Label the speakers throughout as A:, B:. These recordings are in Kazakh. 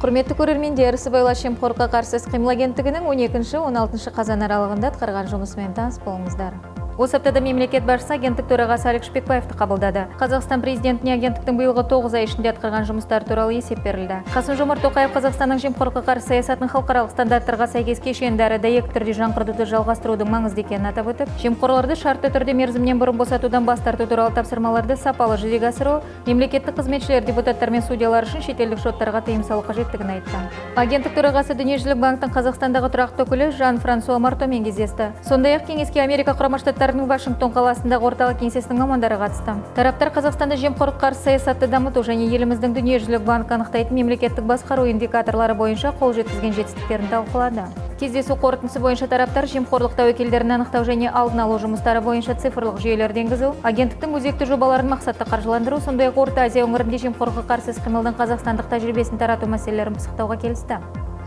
A: Құрметті көрермендер, Сыбайлас жемқорлыққа қарсы іс-қимыл агенттігінің 12-16 қазан аралығында атқарған жұмысымен таныс болыңыздар. Осы аптада мемлекет басшысы агенттік төрағасы Алик Шпекбаевты қабылдады. Қазақстан президентіне агенттіктің биылғы 9 ай ішінде атқарған жұмыстары туралы есеп берілді. Қасым-Жомарт Тоқаев Қазақстанның жемқорлыққа қарсы саясатын халықаралық стандарттарға сәйкес кешенді әрі дәйекті түрде жаңғыртуды жалғастырудың маңызды екенін атап өтіп, жемқорларды шартты түрде мерзімнен бұрын босатудан бас тарту туралы тапсырмаларды сапалы жүзеге асыру, мемлекеттік қызметшілер, депутаттар мен судьялар үшін шетелдік шоттарға тыйым салу қажеттігін айтты. Агенттік төрағасы Дүниежүзілік банктің Қазақстандағы тұрақты өкілі Жан-Франсуа Мартомен кездесті. Сондай-ақ кеңеске Америка Құрама Штаттарының Вашингтон қаласындағы орталық кеңсесінің мамандары қатысты. Тараптар Қазақстанда жемқорлыққа қарсы саясатты дамыту және еліміздің Дүниежүзілік банк анықтайтын мемлекеттік басқару индикаторлары бойынша қол жеткізген жетістіктерін талқылады. Кездесу қорытындысы бойынша тараптар жемқорлық тәуекелдерін анықтау және алдын алу жұмыстары бойынша цифрлық жүйелерді енгізу, агенттіктің өзекті жобаларын мақсатты қаржыландыру, сондай-ақ Орта Азия өңірінде жемқорлыққа қарсы іс-қимылдың қазақстандық тәжірибесін тарату мәселелерін пысықтауға келісті.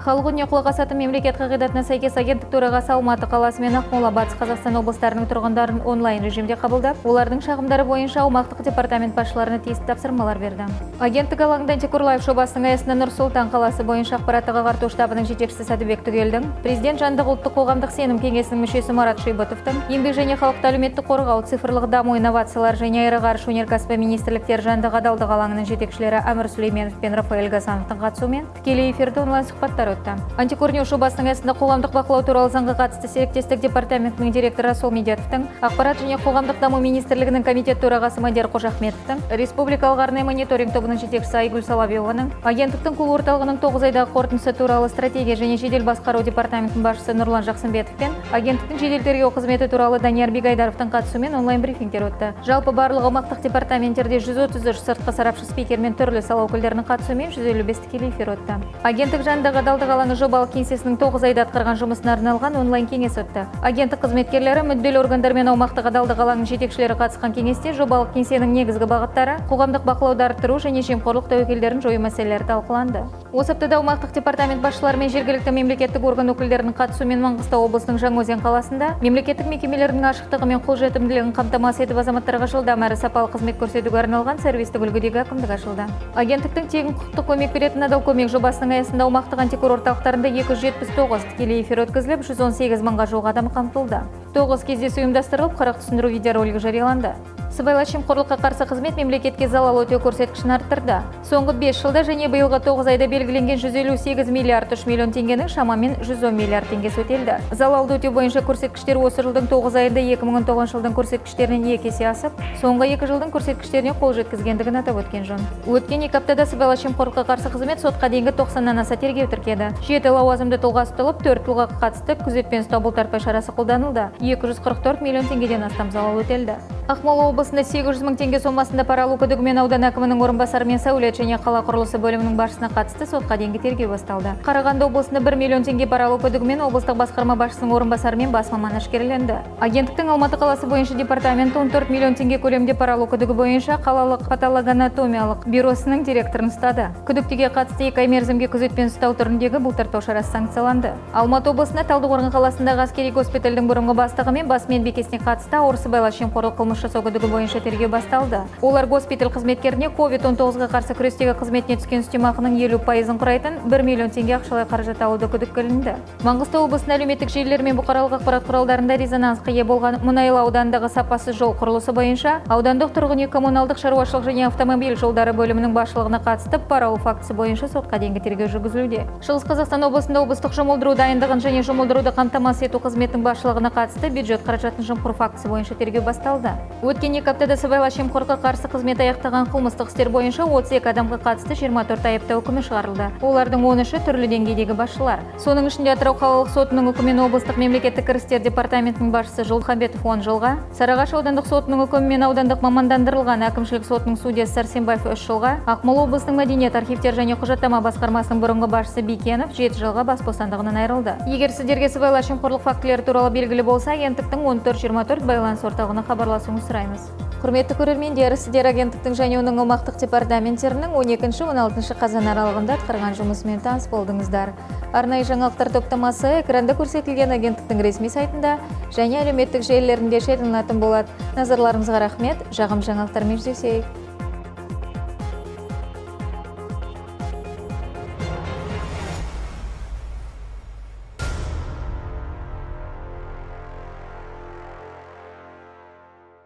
A: Халық үніне құлақ асатын мемлекет қағидатына сәйкес агенттік төрағасы Алматы қаласы мен Ақмола, Батыс Қазақстан облыстарының тұрғындарын онлайн режимде қабылдап, олардың шағымдары бойынша аумақтық департамент басшыларына тиісті тапсырмалар берді. Агенттік алаңында Антикор Лайв жобасының аясында Нұр-Сұлтан қаласы бойынша ақпараттық ағарту штабының жетекшісі Сәдібек Түгелдің, президент жанындағы ұлттық қоғамдық сенім кеңесінің мүшесі Марат Шибытовтың, Еңбек және халықты әлеуметтік қорғау, цифрлық даму, инновациялар және аэроғарыш өнеркәсібі министрліктері жанындағы адалдық алаңының жетекшілері Әмір Сүлейменов пен Рафаэль Гасановтың қатысуымен тікелей эфирде онлайн сұхбаттар өтті. Антикор Ньюс жобасының аясында қоғамдық бақылау туралы заңға қатысты серіктестік департаментінің директоры Расул Медетовтің, Ақпарат және қоғамдық даму министрлігінің комитет төрағасы Мадияр Қожахметовтің, республикалық арнайы мониторинг тобының жетекшісі Айгүл Соловьеваның, агенттіктің колл орталығының 9 айдағы қорытындысы туралы стратегия және жедел басқару департаментінің басшысы Нұрлан Жақсымбетов пен агенттіктің жедел тергеу қызметі туралы Данияр Бегайдаровтың қатысуымен онлайн брифингтер өтті. Жалпы барлық аумақтық департаменттерде 133 сыртқы сарапшы спикер мен түрлі сала өкілдерінің қатысуымен 155 тікелей эфир өтті. Агенттік жанындағы адалдық алаңы жобалық кеңсесінің 9 айда атқарған жұмысына арналған онлайн кеңес өтті. Агенттік қызметкерлері, мүдделі органдар мен аумақтық адалдық алаңының жетекшілері қатысқан кеңесте жобалық кеңсенің негізгі бағыттары, қоғамдық бақылауды арттыру және жемқорлық тәуекелдерін жою мәселелері талқыланды. Осы аптада аумақтық департамент басшылары мен жергілікті мемлекеттік орган өкілдерінің қатысуымен Маңғыстау облысының Жаңаөзен қаласында мемлекеттік мекемелердің ашықтығы мен қолжетімділігін қамтамасыз етіп, азаматтарға жылдам әрі сапалы қызмет көрсетуге арналған сервистік үлгідегі әкімдік ашылды. Агенттіктің тегін құқықтық көмек беретін адал көмек жобасының аясында аумақтық антикор орталықтарында 279 тікелей эфир өткізіліп, 118 мыңға жуық адам қамтылды. 9 кездесу ұйымдастырылып, 40 түсіндіру видеоролигі жарияланды. Сыбайлас жемқорлыққа қарсы қызмет мемлекетке залал өтеу көрсеткішін арттырды. Соңғы 5 жылда және биылғы 9 айда белгіленген 158 миллиард 3 миллион теңгенің шамамен 110 миллиард теңгесі өтелді. Залалды өтеу бойынша көрсеткіштер осы жылдың 9 айында 2019 жылдың көрсеткіштерінен 2 есе асып, соңғы 2 жылдың көрсеткіштеріне қол жеткізгендігін атап өткен жөн. Өткен 2 аптада сыбайлас жемқорлыққа қарсы қызмет сотқа дейінгі 90-нан аса тергеу тіркеді. 7 лауазымды тұлға ұсталып, 4 тұлғаға қатысты күзетпен ұстау бұлтартпау шарасы қолданылды. 244 миллион теңгеден астам залал өтелді. Ақмола облысында 800 мың теңге сомасында пара алу күдігімен аудан әкімінің орынбасары мен сәулет және қала құрылысы бөлімінің басшысына қатысты сотқа дейінгі тергеу басталды. Қарағанды облысында 1 миллион теңге пара алу күдігімен облыстық басқарма басшысының орынбасары мен бас маманы әшкереленді. Агенттіктің Алматы қаласы бойынша департаменті 14 миллион теңге көлемінде пара алу күдігі бойынша қалалық патологоанатомиялық бюросының директорын ұстады. Күдіктіге қатысты 2 ай мерзімге күзетпен ұстау түріндегі бұлтартпау шарасы санкцияланды. Алматы облысында Талдықорған қаласындағы әскери госпитальдің бұрынғы бастығы мен бас медбикесіне қатысты ауыр сыбайлас жемқорлық қылмыс жасау күдігі бойынша тергеу басталды. Олар госпиталь қызметкеріне COVID-19-ға қарсы күрестегі қызметіне түскен үстемақының 50%-ын құрайтын 1 миллион теңге ақшалай қаражат алуды күдікке ілінді. Маңғыстау облысында әлеуметтік желілер мен бұқаралық ақпарат құралдарында резонансқа ие болған Мұнайлы ауданындағы сапасыз жол құрылысы бойынша аудандық тұрғын үй коммуналдық шаруашылық және автомобиль жолдары бөлімінің басшылығына қатысты пара алу фактісі бойынша сотқа дейінгі тергеу жүргізілуде. Шығыс Қазақстан облысында облыстық жұмылдыру дайындығын және жұмылдыруды қамтамасыз ету қызметінің басшылығына қатысты бюджет қаражатын жымқыру фактісі бойынша тергеу басталды. Өткен 2 аптада сыбайлас жемқорлыққа қарсы қызмет аяқтаған қылмыстық істер бойынша 32 адамға қатысты 24 айыптау үкімі шығарылды. Олардың 13-і түрлі деңгейдегі басшылар. Соның ішінде Атырау қалалық сотының үкімімен облыстық мемлекеттік кірістер департаментінің басшысы Жолдыханбетов 10 жылға, Сарыағаш аудандық сотының үкімімен аудандық мамандандырылған әкімшілік сотының судьясы Сәрсенбаев 3 жылға, Ақмола облысының мәдениет, архивтер және құжаттама басқармасының бұрынғы басшысы Бекенов 7 жылға бас бостандығынан айырылды. Егер сіздерге сыбайлас жемқорлық фактілері туралы белгілі болса, агенттіктің 1424 байланыс орталығына хабарласуыңызды сұраймыз. Құрметті көрермендер, сіздер агенттіктің және оның аумақтық департаменттерінің 12-16 қазан аралығында атқарған жұмысымен таныс болдыңыздар. Арнайы жаңалықтар топтамасы экранда көрсетілген агенттіктің ресми сайтында және әлеуметтік желілерінде жарияланатын болады. Назарларыңызға рахмет. Жағым жаңалықтармен жүздесейік.